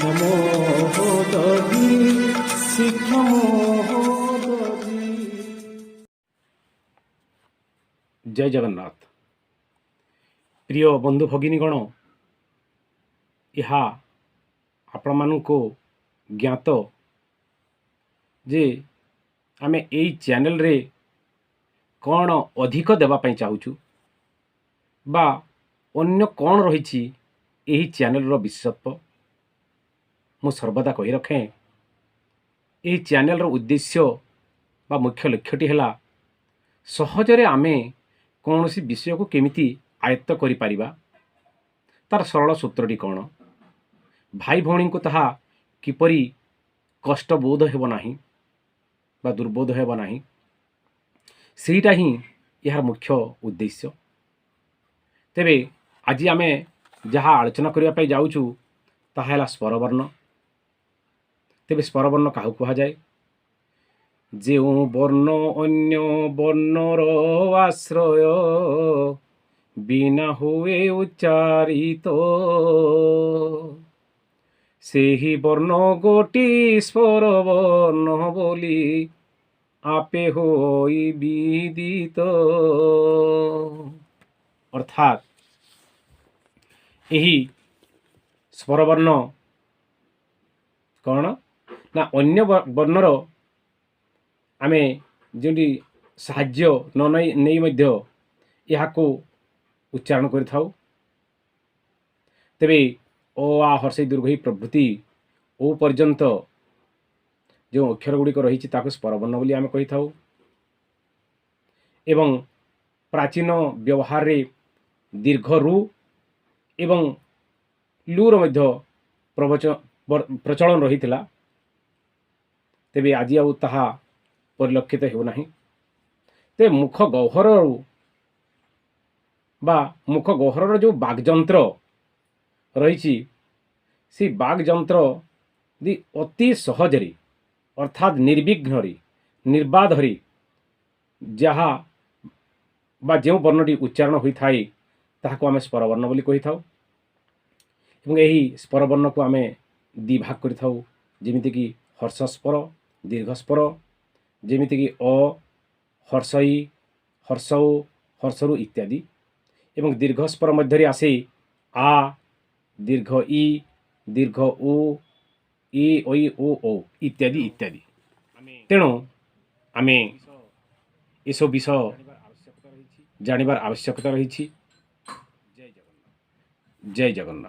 ଶିକ୍ଷା ମହୋଦଧି, ଶିକ୍ଷା ମହୋଦଧି। ଜୟ ଜଗନ୍ନାଥ। ପ୍ରିୟ ବନ୍ଧୁ ଭଗିନୀଗଣ, ଏହା ଆପଣମାନଙ୍କୁ ଜ୍ଞାତ ଯେ ଆମେ ଏଇ ଚ୍ୟାନେଲରେ କ'ଣ ଅଧିକ ଦେବା ପାଇଁ ଚାହୁଁଛୁ ବା ଅନ୍ୟ କ'ଣ ରହିଛି ଏହି ଚ୍ୟାନେଲର ବିଶେଷତ୍ୱ। ମୁଁ ସର୍ବଦା କହି ରଖେ, ଏହି ଚ୍ୟାନେଲର ଉଦ୍ଦେଶ୍ୟ ବା ମୁଖ୍ୟ ଲକ୍ଷ୍ୟଟି ହେଲା ସହଜରେ ଆମେ କୌଣସି ବିଷୟକୁ କେମିତି ଆୟତ୍ତ କରିପାରିବା, ତାର ସରଳ ସୂତ୍ରଟି କ'ଣ, ଭାଇ ଭଉଣୀଙ୍କୁ ତାହା କିପରି କଷ୍ଟବୋଧ ହେବ ନାହିଁ ବା ଦୁର୍ବୋଧ ହେବ ନାହିଁ, ସେଇଟା ହିଁ ଏହାର ମୁଖ୍ୟ ଉଦ୍ଦେଶ୍ୟ। ତେବେ ଆଜି ଆମେ ଯାହା ଆଲୋଚନା କରିବା ପାଇଁ ଯାଉଛୁ, ତାହା ହେଲା ସ୍ୱରବର୍ଣ୍ଣ। ତେବେ ସ୍ୱରବର୍ଣ୍ଣ କାହାକୁ କୁହାଯାଏ? ଯେଉଁ ବର୍ଣ୍ଣ ଅନ୍ୟ ବର୍ଣ୍ଣର ଆଶ୍ରୟ ବିନା ହୁଏ ଉଚ୍ଚାରିତ, ସେହି ବର୍ଣ୍ଣ ଗୋଟି ସ୍ୱର ବର୍ଣ୍ଣ ବୋଲି ଆପେ ହୋଇ ବିଦିତ। ଅର୍ଥାତ୍ ଏହି ସ୍ୱରବର୍ଣ୍ଣ କ'ଣ ନା ଅନ୍ୟ ବର୍ଣ୍ଣର ଆମେ ଯେଉଁଠି ସାହାଯ୍ୟ ନ ନେଇ ନେଇ ମଧ୍ୟ ଏହାକୁ ଉଚ୍ଚାରଣ କରିଥାଉ। ତେବେ ଅ, ଆ, ହର୍ଷେଇ, ଦୀର୍ଘଇ ପ୍ରଭୃତି ଓ ପର୍ଯ୍ୟନ୍ତ ଯେଉଁ ଅକ୍ଷର ଗୁଡ଼ିକ ରହିଛି, ତାକୁ ସ୍ୱରବର୍ଣ୍ଣ ବୋଲି ଆମେ କହିଥାଉ। ଏବଂ ପ୍ରାଚୀନ ବ୍ୟବହାରରେ ଦୀର୍ଘ ରୁ ଏବଂ ଲୁର ମଧ୍ୟ ପ୍ରଚଳନ ରହିଥିଲା। ତେବେ ଆଜି ଆଉ ତାହା ପରିଲକ୍ଷିତ ହେଉନାହିଁ। ତେବେ ମୁଖ ଗହ୍ୱରରୁ ବା ମୁଖ ଗହ୍ୱରର ଯେଉଁ ବାଗଯନ୍ତ୍ର ରହିଛି, ସେଇ ବାଗଯନ୍ତ୍ର ଦେଇ ଅତି ସହଜରେ, ଅର୍ଥାତ୍ ନିର୍ବିଘ୍ନରେ, ନିର୍ବାଧରେ ଯାହା ବା ଯେଉଁ ବର୍ଣ୍ଣଟି ଉଚ୍ଚାରଣ ହୋଇଥାଏ, ତାହାକୁ ଆମେ ସ୍ୱରବର୍ଣ୍ଣ ବୋଲି କହିଥାଉ। ଏବଂ ଏହି ସ୍ୱରବର୍ଣ୍ଣକୁ ଆମେ ଦୁଇ ଭାଗ କରିଥାଉ, ଯେମିତିକି ହର୍ଷସ୍ୱର, ଦୀର୍ଘସ୍ୱର, ଯେମିତିକି ଅ, ହର୍ଷଇ, ହର୍ଷଉ, ହର୍ଷରୁ ଇତ୍ୟାଦି। ଏବଂ ଦୀର୍ଘ ସ୍ୱର ମଧ୍ୟରେ ଆସେ ଆ, ଦୀର୍ଘ ଇ, ଦୀର୍ଘ ଉ, ଇ, ଐ, ଓ, ଔ ଇତ୍ୟାଦି ଇତ୍ୟାଦି। ତେଣୁ ଆମେ ଏସବୁ ବିଷୟ ଜାଣିବାର ଆବଶ୍ୟକତା ରହିଛି। ଜୟ ଜଗନ୍ନାଥ।